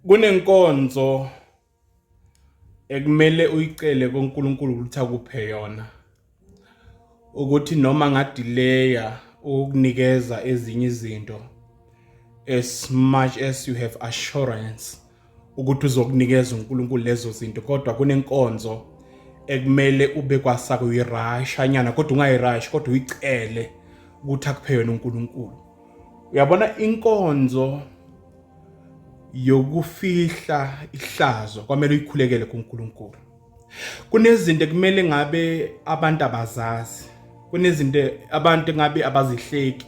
Kunenkonzo ekumele uyicele kuNkulunkulu ukuthi akuphe yona ukuthi noma ngadileya ukukunikeza ezinye izinto, as much as you have assurance ukuthi uzokunikeza uNkulunkulu lezo zinto, kodwa kunenkonzo ekumele ube kwasako uyirashanyana, kodwa ungayirashi, kodwa uyicele ukuthi akuphe yona uNkulunkulu. Uyabona, inkonzo yokufihla ihlazo kwamele uyikhulekele kuNkulunkulu. Kunezinto ekumele ngabe abantu abazazi, kunezinto abantu ngabe abazihleki.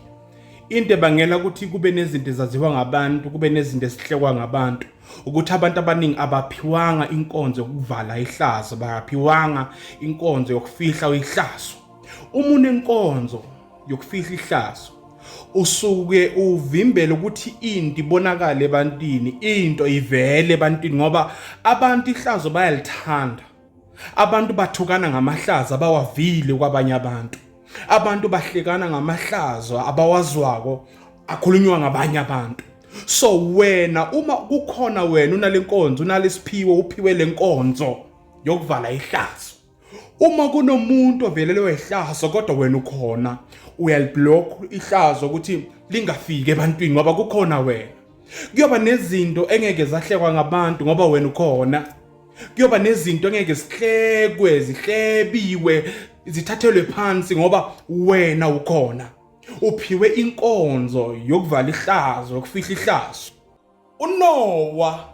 Into ebangela ukuthi kube nezinto ezaziwa ngabantu, kube nezinto esihlekwa ngabantu, ukuthi abantu abaningi abaphiwanga inkonzo yokuvala ihlazo, baphiwanga inkonzo yokufihla ihlazo. Uma unenkonzo yokufihla ihlazo, usuke uvimbele ukuthi into ibonakale ebantwini, into ivele ebantwini, ngoba abantu ihlazo bayalithanda. Abantu bathukana ngamahlazo abawavile kwabanye abantu, abantu bahlekana ngamahlazo abawazwako akhulunywa ngabanye abantu. So wena uma kukhona wena unalenkonzo, unalesiphiwo, uphiwe lenkonzo yokuvala ihlazo, uma kunomuntu ovelelwe ihlazo kodwa wena ukhona, uyaliblock ihlazo ukuthi lingafiki ebantwini ngoba kukhona wena. Kuyoba nezinto engeke zahlekwa ngabantu ngoba wena ukhona. Kuyoba nezinto engeke zihlekwe, zihlebiwe, zithathelwe phansi ngoba wena ukhona. Uphiwe inkonzo yokuvala ihlazo, yokufihla ihlazo. UNowa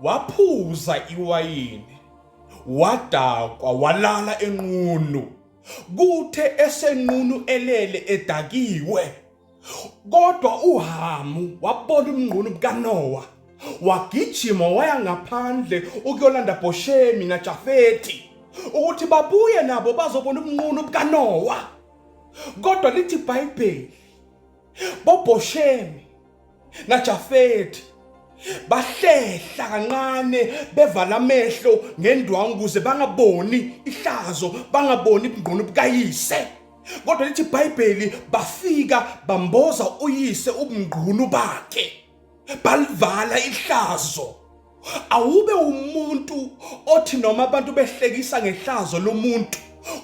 waphuza iwayini, wadakwa, walala enqunu. Kuthe esenqunu elele edakiwe, kodwa uHamu wabona umnqunu bukaNowa, wagijima waya ngaphandle ukuyolanda Boshemi naJafeti ukuthi babuye nabo bazobona umnqunu bukaNowa. Kodwa lithi iBhayibheli, boBoshemi naJafeti bahlehla kancane, bevala amehlo ngendwangu ukuze bangaboni ihlazo, bangaboni ubungqono bukayise. Kodwa lithi iBhayibheli bafika bamboza uyise ubungqunu bakhe, balivala ihlazo. Awube umuntu othi noma abantu behlekisa ngehlazo lomuntu,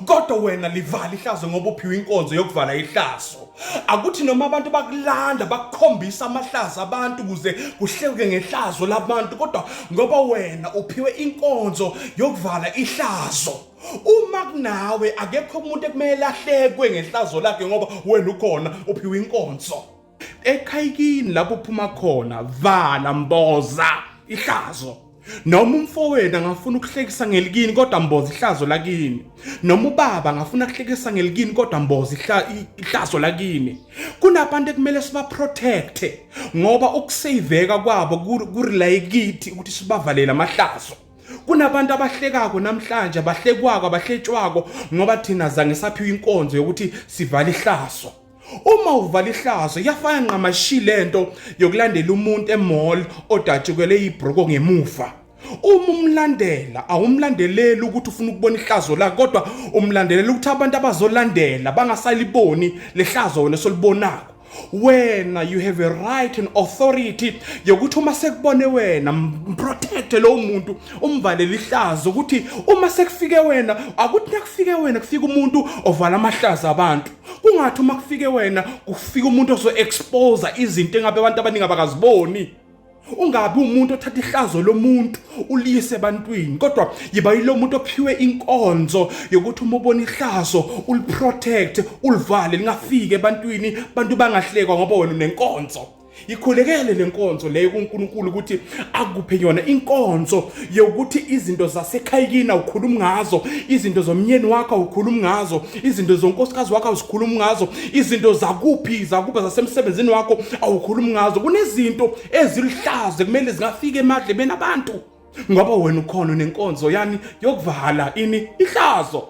kodwa wena livala ihlazo ngoba uphiwe inkonzo yokuvala ihlazo. Akuthi noma abantu bakulanda bakukhombisa amahlazo abantu ukuze kuhleke ngehlazo labantu, kodwa ngoba wena uphiwe inkonzo yokuvala ihlazo, uma kunawe akekho umuntu ekumele ahlekwe ngehlazo lakhe ngoba wena ukhona, uphiwe inkonzo. Ekhayikini lapho uphuma khona, vala, mboza ihlazo. Noma umfowenu angafuna ukuhlekisa ngelikini, kodwa mboza ihlazo lakini. Noma ubaba angafuna ukuhlekisa ngelikini, kodwa mboza ihlazo lakini. Kunabantu ekumele sibaprotecte ngoba ukusaveka kwabo kurely kithi ukuthi sibavalele amahlazo. Kunabantu abahlekako namhlanje, abahlekwako, abahletshwako ngoba thina zange saphiwa inkonzo yokuthi sivale ihlazo. Uma uvala ihlazo, iyafana nqamashi lento yokulandela umuntu emall odatshukelwe ibhroko ngemuva. Uma umlandela, awumlandeleli ukuthi ufuna ukubona ihlazo lakhe, kodwa umlandelela ukuthi abantu abazolandela bangasaliboni lehlazo wena solibonako. Wena you have a right and authority yokuthi uma sekubone wena, mprotecte lowo muntu, umvalele ihlazo, ukuthi uma sekufike wena, akuthi nakufike wena kufike umuntu ovala amahlazo abantu. Kungathi uma kufike wena kufike umuntu ozo-expose izinto engabe abantu abaningi abakaziboni. Ungabi umuntu othatha ihlazo lomuntu uliyise ebantwini, kodwa yiba yilo muntu ophiwe inkonzo yokuthi uma ubona ihlazo uliprotect, ulivale lingafiki ebantwini, abantu bangahlekwa ngoba wena unenkonzo. Ikhulekele lenkonzo leyo kuNkulunkulu ukuthi akuphe yona inkonzo yokuthi izinto zasekhayikini awukhulumi ngazo, izinto zomnyeni wakho awukhulumi ngazo, izinto zonkosikazi wakho awuzikhulumi ngazo, izinto zakuphi zakuba zasemsebenzini wakho awukhulumi ngazo. Kunezinto eziluhlaza kumele zingafika emadlebeni abantu ngoba wena ukhona nenkonzo yani yokuvala ini ihlazo.